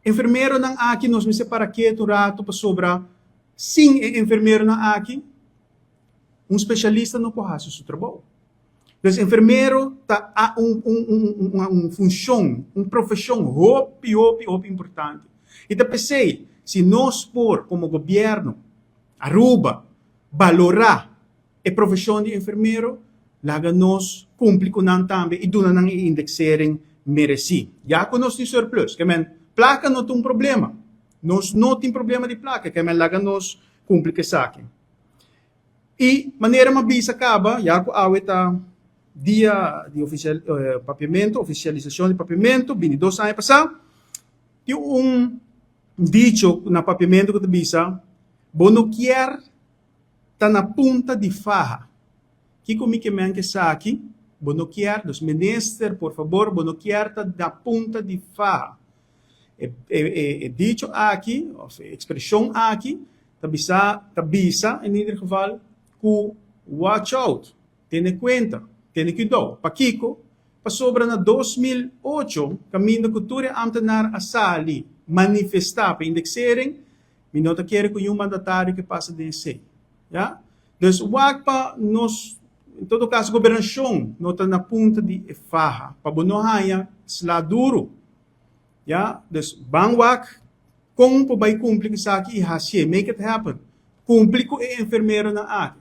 Enfermeronan aki nos mester para ketu un ratu pasobra sin e enfermeronan aki un specialista no por haci su trabou. Dus enfermero ta un un un funcion, un profesion hopi hopi hopi importante. Y ta pesey si nos por como gobierno Aruba balora e profesion di enfermero, laga nos cumpli cu nan tambe y duna nan e indexering mereci. Ya cu nos tin surplus, ke men placa no ta un problema. Nos no tin problema di placa, ke men laga nos cumpli cu esaki. Y manera mi a bisa caba, ya cu awe ta dia di oficial Papiamento, oficialisacion di Papiamento, bini dos aña pasa, tin un dicho na Papiamento cu ta bisa, Bo no kier ta na punta di faha. Kiko mi ke men esaki? Bo no kier, dus minister, por fabor, bo no kier ta na punta di faha. E, e, e, e dicho aki, of e expresion aki, ta bisa in ieder geval ku watch out, tene cuenta, tene cuidado. Pakiko? Pasobra na 2008, caminda cu tur ambtenaar a sali manifesta pa indexering, mi no ta kere cu un mandatario cu pasa den esey. Ja? Dus wak pa nos, en todo caso, gobernacion no ta na punta di faha, pa bo no haya sla duro. Ja? Dus ban wak con por bay cumpli cu esaki y haci, make it happen. Cumpli cu e enfermeronan aki.